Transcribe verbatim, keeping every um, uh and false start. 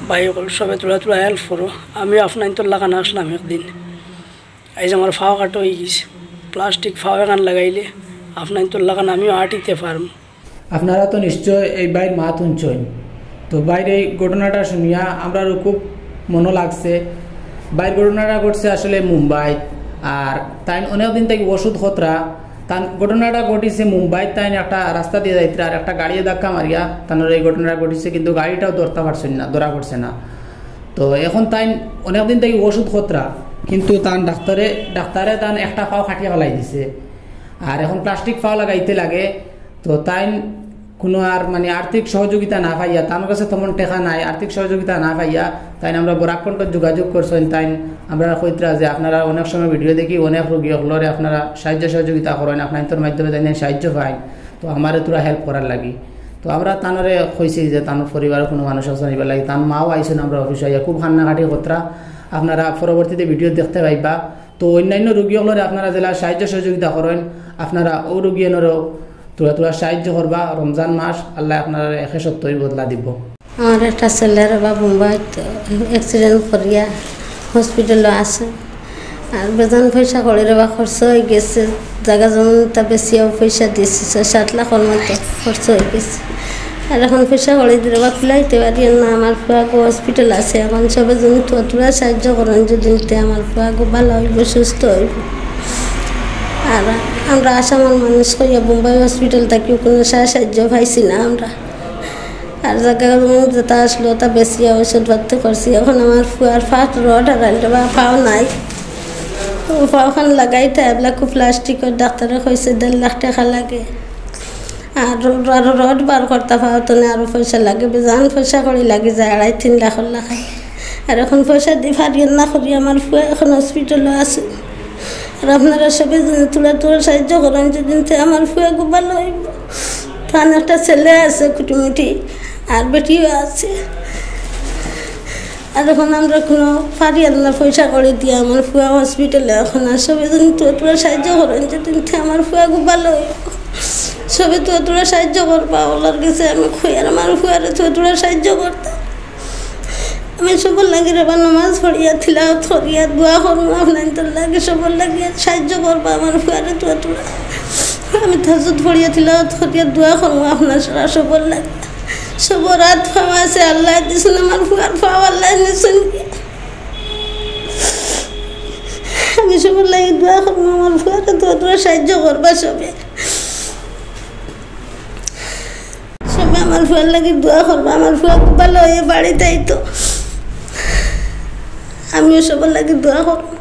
ভাই অকল, সবে থুড়া থুড়া হেল্প করো। আমিও আপনাইনতর লাখান আসলাম একদিন, আইজ আমার ফাও কাটা অইগেছে। প্লাস্টিক ফাও এখান লাগাইলে আপনাইনতর লাখান আমিও আটিতে পারমু। আপনারা তো নিশ্চয় এই ভাইর মাত হুনছইন। তো ভাইর এই ঘটনাটা শুনিয়া আমরারও খুব মনো লাগছে। ভাইর ঘটনাটা ঘটছে আসলে মুম্বাইত। আর তাইন অনেক দিন থাকি অসুধ খতরা। তান ঘটনাটা ঘটিছে মুম্বাইত, তাইন একটা রাস্তা দিয়া যাইতরা, আর একটা গাড়িয়ে ধাক্কা মারিয়া তানর এই ঘটনাটা ঘটিছে, কিন্তু গাড়িটাও ধরতা পারছইন না, ধরা পড়ছে না। তো এখন তাইন অনেক দিন থাকি অসুধ খতরা, কিন্তু তান ডাক্তারে, ডাক্তারে তান একটা ফাও কাটিয়া ফালাই দিছে। আর এখন প্লাস্টিক ফাও লাগাইতে লাগে। তো তাইন কোনো আর মানে আর্থিক সহযোগিতা না পাইয়া, তান কাছে তেমন টেকা নাই, আর্থিক সহযোগিতা না পাইয়া তাইন আমরা বরাক কণ্ঠ যোগাযোগ করছইন। তাইন আমরা কইতরা যে আপনারা অনেক সময় ভিডিও দেখি, অনেক রোগী অকলরে আপনারা সাহায্য সহযোগিতা করইন, আপনাইনতর মাধ্যমে তাইন সাহায্য পাইন। তো আমারে থুড়া হেল্প করার লাগি। তো আমরা তানরে কইছি যে তান পরিবারর কোনো মানুষ আছে নিবার লাগি, তান মাও আইছইন আমরা অফিসো আইয়া, খুব কান্নাকাটি খতরা। আপনারা পরবর্তীতে ভিডিও দেখতে পাইবা। তো অন্যান্য রোগী অকলরে আপনারা যেলা সাহায্য সহযোগিতা করইন, আপনারা অউ রোগী অকলরেও থুড়া থুড়া সাহায্য করবা। রমজান মাস, আল্লায় আপনারারে একে সত্তইর বদলা দিবো। আমার একটা ছেলে রেবা বোম্বাইত অ্যাক্সিডেন্ট করিয়া হসপিটালো আছে। আর বেজান পয়সা কড়ি রেবা খরচ অইগেছে, জাগা জমিন তা বেচিয়াও পয়সা দিছি, ছয় সাত লাখর মতো খরচ অইগেছে। আর এখন পয়সা কড়ি দি রেবা কুলাইতে পারিয়ার না, আমার ফুয়াগু হসপিটাল আছে, এখন সবে যদি থুড়া থুড়া সাহায্য করইন যদি তে আমার ফুয়াগু ভালা অইবো, সুস্থ অইবো। আর আমরা আসামর মানুষ কইয়া বোম্বাই হসপিটাল থাকি কোনো সা-, সাহায্য পাইছি না আমরা। আর জাগা জমিন যেটা আসলো তা বেচিয়া ঔষধ পাতি করছি। এখন আমার ফুয়ার ফাট রড আর আনতে বা ফাও নাই। তো ফাওখান লাগাইতে এবলা খুব প্লাস্টিকর, ডাক্তারে কইছে দেড় লাখ টেকা লাগে। আর র-, আর রড বার করতা ফাও তো না, আরো পয়সা লাগে, বেজান পয়সা কড়ি লাগি যায়, আড়াই তিন লাখর লাখাই। আর এখন পয়সা দি পারিয়ার না করি আমার ফুয়া এখন হসপিটালো আছে। আর আপনারা সবে যদি থুড়া থুড়া সাহায্য করইন যদি তে আমার ফুয়াগু ভালা অইবো। তান একটা ছেলে আছে কুটিমুটি, আর বেটিও আছে। আর এখন আমরা কোনো পারিয়ার না পয়সা কড়ি দিয়া আমার ফুয়া হসপিটালে এখন, আর সবে যদি থুড়া থুড়া সাহায্য করইন যদি তে আমার ফুয়াগু ভালা অইবো। সবে থুড়া থুড়া সাহায্য করবা, অকলর গেছে আমি কই আর আমার ফুয়ারে থুড়া থুড়া সাহায্য করতা। আমি সবর লাগি রেবা নামাজ পড়িয়া, তিলাওয়াত করিয়া, দোয়া করমু, আপনাইনতর লাগি, সবর লাগি সাহায্য করবা আমার ফুয়ারে থুড়া থুড়া। আমি তাহাজ্জুদ পড়িয়া, তিলাওয়াত করিয়া, দোয়া করমু আপনারা সবর লাগি। সবর আত ফাও আছে, আল্লায় দিছইন, আমার ফুয়ার ফাও আল্লায় নিছইন। আমি সবর লাগি দোয়া করমু, আমার ফুয়ারে থুড়া থুড়া সাহায্য করবা সবে। সবে আমার ফুয়ার লাগি দোয়া করবা, আমার ফুয়া খুব ভালা অইয়া বাড়িত আইতো। আমিও সবর লাগি দোয়া করমু।